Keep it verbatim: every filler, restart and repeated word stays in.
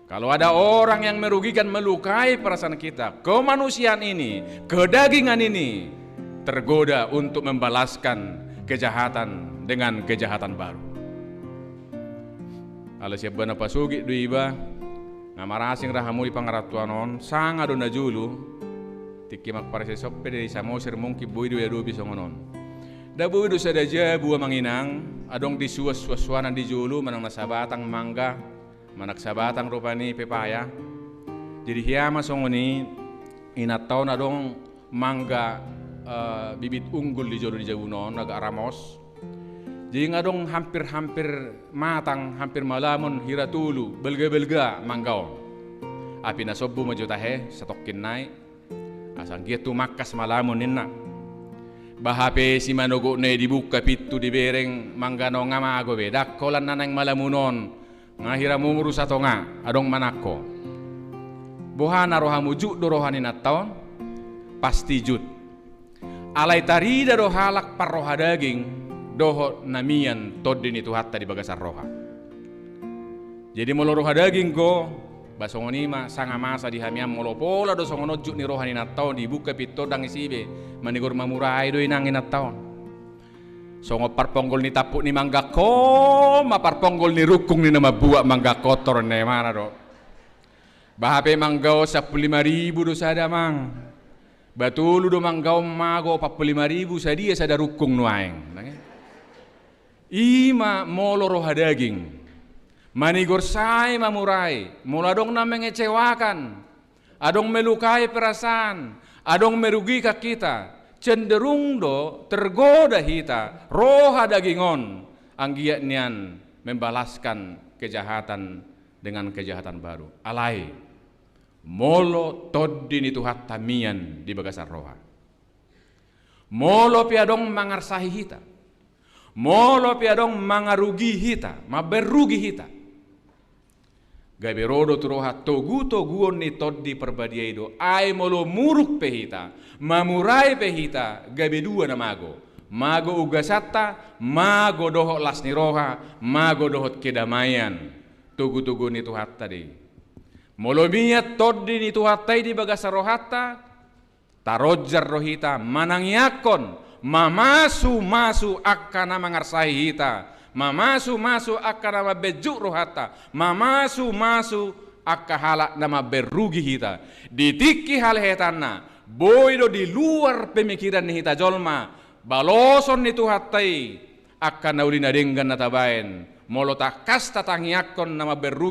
Kalau ada orang yang merugikan, melukai perasaan kita, kemanusiaan ini, kedagingan ini tergoda untuk membalaskan kejahatan dengan kejahatan baru. Ala sian bona pasogit do iba, nga marasing ra hamu di pangarantoan on, sanga do na jolo, tingki mamparese sompe di Samosir mungkin boi do iadopi songon on. Nda boi do sada jabu amang inang, adong di suan-suan-suanan di jolo, manang na sabatang mangga, manang sabatang rupani pepaya. Jadi hea ma songon i, inanta on adong mangga, eh, bibit unggul di jolo di jabuna on, agak ramos. Jadi nga adong hampir-hampir matang, hampir malamon, hira tolu, balga-balga mangga on. Api na sombu ma jo tahe, satongkin nai. Asa anggiat tumangkas malamon ninna. Ba hape simanogotna i dibuka pintu dibereng, mangga na nga mago be, ndang holan na naeng malamon on, nga hira mumuru satonga, adong manangko. Boha na rohamu, jut do roha ni inanta on? Pasti jut. Alai tarida do halak parroha daging dohot na mian Tondi ni Tuhanta di bagasan roha. Jadi molo roha daging do, ba songon i ma sanga masa di hami an, molo pola do songon on jut ni roha ni inanta on, dibuka pintu on ndang isi be, manigor mamurai do inang inanta on. Songon parponggol ni tampuk ni manggangkon ma parponggol ni rungkung ni na mambuat manggangkon, torang na imana do. Ba hape mangga on sampulu lima ribu do sada amang. Ba tolu do mangga on mago, opat pulu lima ribu sadia sada rungkung nuaeng. I ma molo roha daging. Manigor sae mamurai, molo adong na mengecewakan, adong melukai perasaan, adong merugikan hita, cenderung do tergoda hita, roha daging on, anggiat nian membalaskan kejahatan dengan kejahatan baru. Alai, molo Tondi ni Tuhanta mian di bagasan roha, molo pe adong mangarsahi hita, molo pe adong mangarugi hita, mambaen rugi hita, gabe ro do tu roha togu-toguon ni Tondi Parbadia i do. Ai molo muruk pe hita, mamurai pe hita, gabe dua na mago. Mago ugasanta, mago dohot las ni roha, mago dohot kedamaian. Togu-toguon ni Tuhanta do i. Molo mian Tondi ni Tuhanta i di bagasan rohanta, taronjar do hita manangiangkon, mamasu-masu angka na mangarsahi hita, mamasu-masu angka na mambaen jut rohanta, mamasu-masu angka halak na mambaen rugi hita. Di tingki halehetanna, boi do di luar pemikiran ni hita jolma baloson ni Tuhanta i angka na uli na denggan na tabaen, molo tangkas tatangiangkon na mambaen rugi